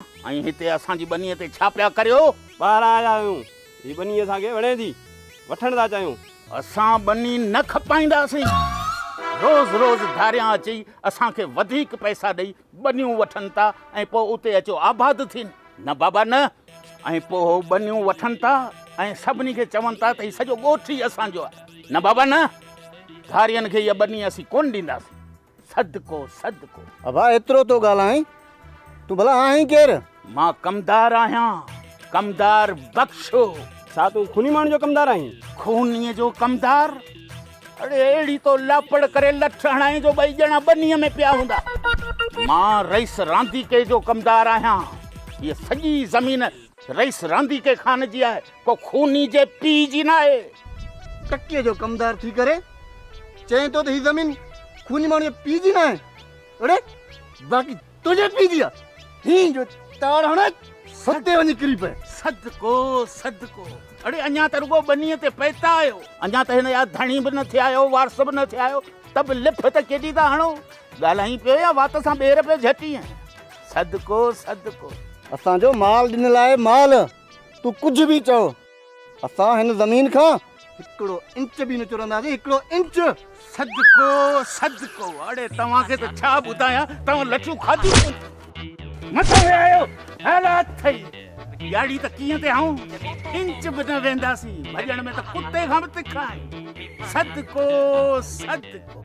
۽ هتي اسان جي ٻنيء تي ڇا پيا ڪريو؟ ٻاهران آيا آهيون. هي ٻني اسان کي وڻي ٿي. وٺڻ ٿا چاهيون. اسان ٻني نه کپائينداسين. روز روز ڌاريان اچي اسان کي وڌيڪ پئسا ڏئي ٻنيون وٺن ٿا ۽ پوء اتي اچيو آباد ٿين. نه بابا نه. ۽ پوء هو ٻنيون وٺن ٿا ۽ سڀني کي چون ٿا ته هي سڄو ڳوٺ ئي اسان جو آهي. نه بابا نه. ڌارين کي اها ٻني اسين ڪونه ڏينداسين. صدقو صدقو. ابا ايترو ٿو ڳالهائين تون ڀلا آهين ڪير؟ مان ڪمدار آهيان ڪمدار بخشو. ڇا تون خوني ماڻهن جو ڪمدار آهين؟ خونيء جو ڪمدار؟ اڙي اهڙي تو لاپڙ ڪري لٺ هڻائين جو ٻئي ڄڻا ٻنيء ۾ پيا هوندا. مان رئيس رانديڪي جو ڪمدار آهيان. هيء سڄي زمين رئيس رانديڪي خان جي آهي، ڪو خوني جي پيء جي ناهي. ٽڪي جو ڪمدار ٿي ڪري چئين ٿو ته هي زمين خوني ماڻهو جي پيء جي ناهي. اڙي باقي تنهنجي پيء جي آهي. هين جو تاڙ هڻي ستي وڃي ڪري پئي. صدقو صدقو. اڙي اڃا ته رڳو ٻنيء تي پهتا آهيو. اڃا ته هن جا ڌڻي به نه ٿيا آهيو، وارث به نه ٿيا آهيو، ته به لڦ ته ڪيڏي ٿا هڻو. ڳالهائين پيو يا وات سان ٻير پيو جهٽين؟ صدقو صدقو. اسان جو مال ڏنل آهي مال، تون ڪجهه به چئو، اسان هن زمين کان هڪڙو انچ به نه چرنداسين، هڪڙو انچ. صدقو صدقو. اڙي توهان کي ته ڇا ٻڌايان، توهان لٺيون کاڌيون ڪونه. مٿو ويا آهيو، هل اٿئي. ڄاڙي ته ڪيئن تي هنئون، انچ به نه وينداسين، ڀڄڻ ۾ ته ڪتي کان به تکا آهيون. صدقو صدقو.